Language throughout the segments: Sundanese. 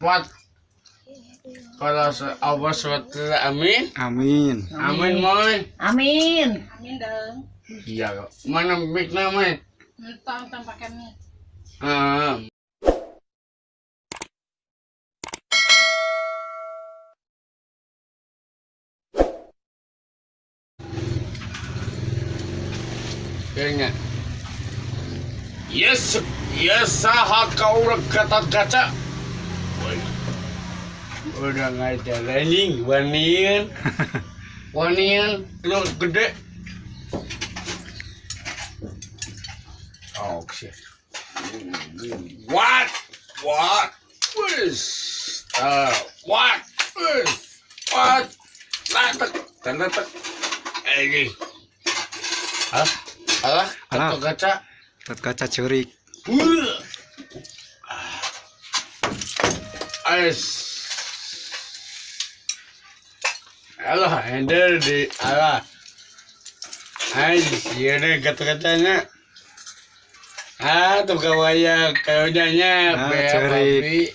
Cepot. Kalau Allah SWT, amin. Amin. Amin, Moy. Amin. Amin dong. Iya, mana mic-nya, Moy? Entang pakai mic. Kayaknya. Yes, yes, saha kau Gatot Kaca. Udah nggak ada landing, wanian, wanian, lu gede. Oh shit. What? What? Is what? Is what? Latak, tanda tak. Ini. Hah? Alah, Gatot Kaca. Gatot Kaca curik. Ais. Alah, ender di alah. Ais, ieu Gatot Kacanya. Ah, tuh kawaya kayanya curik.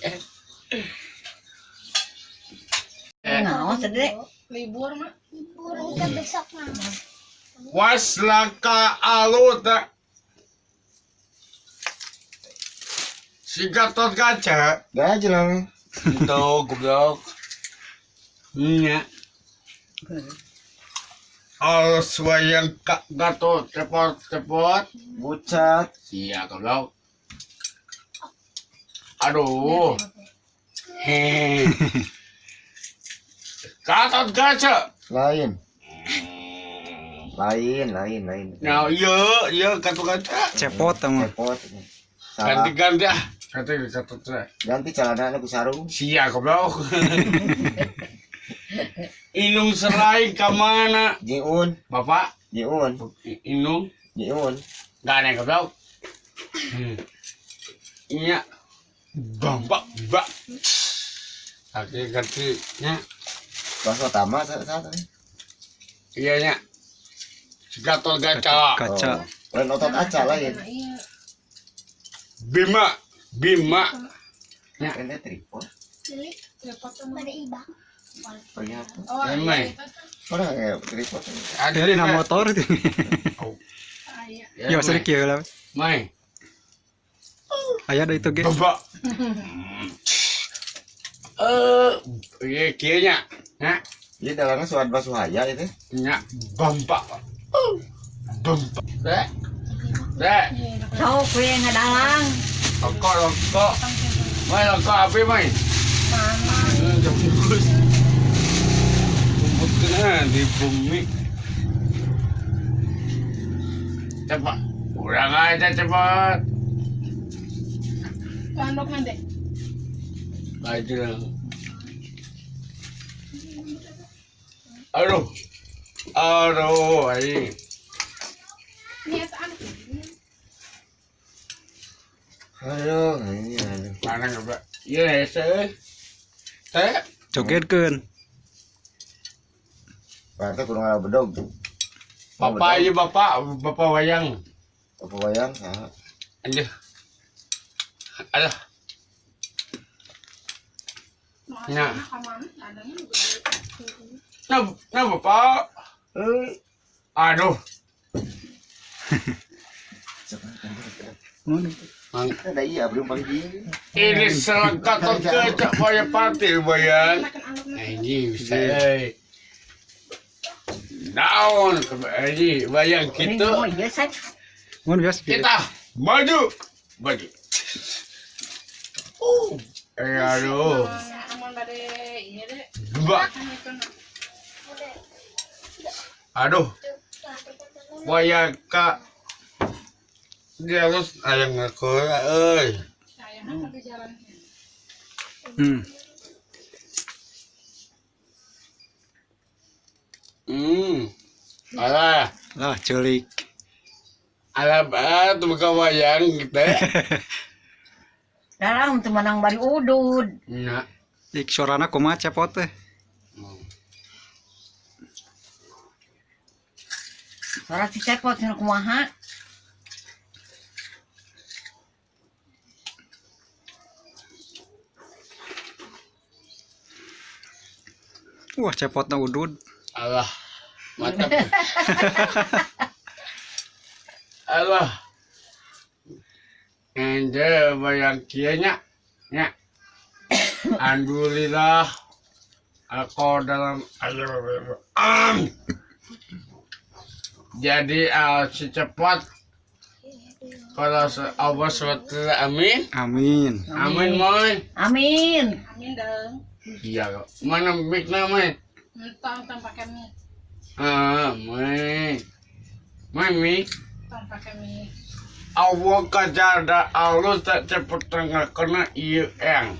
Naon sedek? Libur mah. Libur enggak besok mah. Waslaka aluta. Si Gatot Kaca. Gaji lah. Itu goblok. Nya. Harus wayang kak Gatot cepot-cepot. Bucat. Iya goblok. Aduh. Hehehe. Gatot Kaca. Lain. Lain, lain, lain. Nah, iya, iya Gatot Kaca. Cepot sama. Cepot. Salah. Ganti-ganti ah. Ganti Gatot Kaca. Ganti celana ku sarung. Sia goblok. Inung serai ke mana? Jiun. Bapak? Jiun. Inung? Jiun. Gak ada goblok. Iya. Bambak bak. Oke, ganti nya. Bahasa utama satu. Iya nya. Gatot Kaca. Kaca. Lain otot aca lain. Bima, Bima. Nya. Ini tripod. Tripod pada iba. Oh, iya. Orang ya tripod. Ada nama motor itu. Ya sering kieu lah. Mai. Aya da itu ge. Bapak. Iya kieu nya. Nya. Ieu dalangna Suad Basuhaya itu. Nya bampak. Bampak. Dek. Dek. Sok we ngadalang. Rokok, rokok. Mai rokok api mai. Mana? Jemput. Kumpulkan di bumi. Cepat. Kurang aja cepat. Tanduk nanti. Aja. Aduh. Aduh, ini. Aduh, ini aduh. Mana enggak? Iya, saya. Teh jogetkeun. Berarti kudu ngala bedog. Bapak iya bapak, bapak wayang. Bapak wayang saha? Anjir. Aduh. Nah. Nah, nah bapak. Aduh. Ada iya belum pagi. Ini selengkap kecak waya party bayang. Ini bisa. Daun ini bayang gitu. Kita maju, maju. Aduh. Dua. Aduh. Wayang kak. Dia harus ayam ngakor, euy. Alah, lah culik. Alah, tuh buka wayang gitu. Dalam tuh menang bari udud. Nah, ik suarana kumaha cepot teh? Suara si cepot cenah kumaha? Wah, cepotna udud. Allah, mantap. Allah. Ende bayang kieu nya. Nya. Alhamdulillah aku dalam jadi si Cepot kalau Allah SWT amin. Amin. Amin moy. Amin. Amin dong. Iya, mana mic namanya? Entang tong pakai mic. Ah, moy. Moy mic. Tong pakai mic. Allah kajada Allah tak cepet tengah kena ieu eng.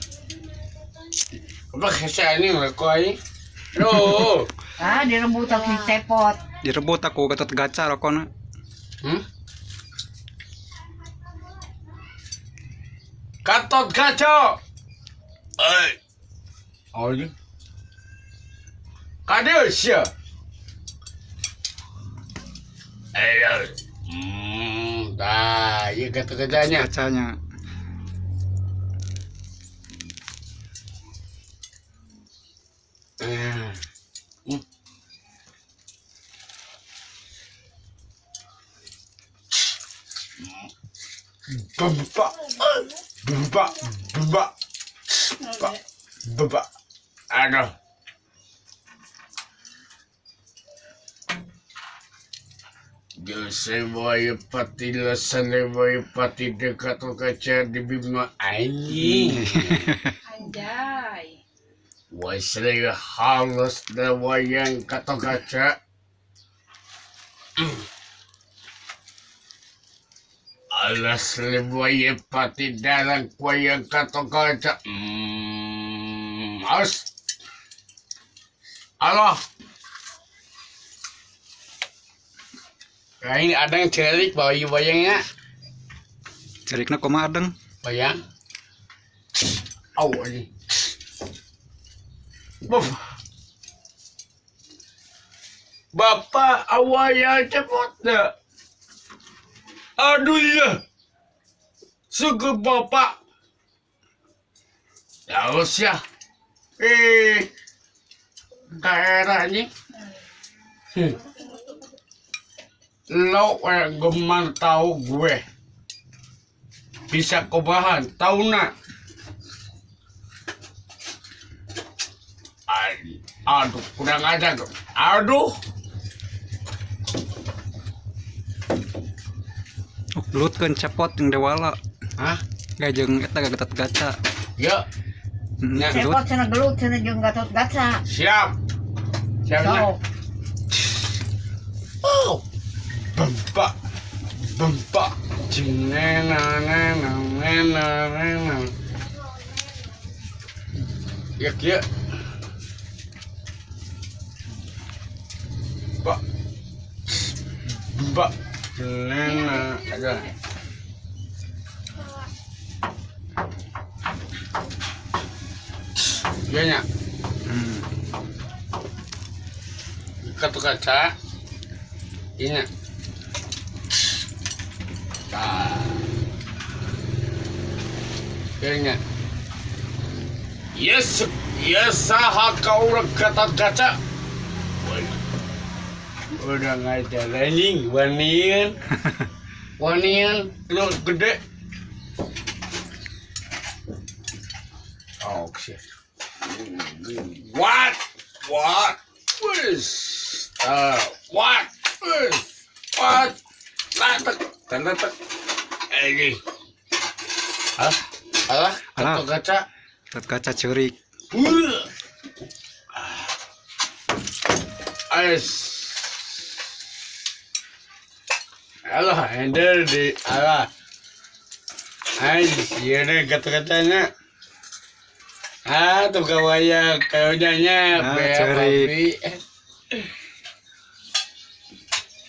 Apa kisah ini rokok? Loh. Ah, direbut aku si Cepot. Direbut aku Gatot Kaca rokona. Hmm? Gatot Kaca. Eh. Oh ini. Kadieu sia. Ayo. Nah, iya Gatot Kacanya. Kacanya. Bumba, bumba, bumba, bumba. Aduh. Jose boy pati lasane boy pati dekat kaca di bima anjing. Anjay. Wasle halus da wayang Gatot Kaca. Alas lebuaya pati dalam wayang Gatot Kaca. As. Allah. Nah, ini ada yang cerik bawa wayangnya. Cerikna kumaha adeng? Wayang. Au ini. Bapak awalnya cepot dah. Aduh ya. Suku bapak. Ya usah. Daerah ini. Lo geman tahu gue. Bisa kobahan tahu nak. Aduh, kurang ajar. Aduh. Gelutkeun Cepot jeung Dewala. Hah? Gak jeung eta Gatot Kaca. Ya. Cepot cenah gelut cenah jeung Gatot Kaca. Siap. Siap. So. Oh. Bempak. Bempak. Jinena nena nena nena. Ya kieu. Pak. Bempak. Nena ada. Iya nya. Gatot Kaca. Iya. Nah. Iya. Yes, yes saha kau Gatot Kaca. Udah ngajar anjing, wanian. Wanian, lu gede. Oh shit. What? What? Is what? Is what? Tatak, tatak. Ini. Hah? Alah, Gatot Kaca. Gatot Kaca curik. Ais. Alah, ender di alah. Ay, siya kata-katanya. Ah, tuh kawaya kayaknya Ah, cerik.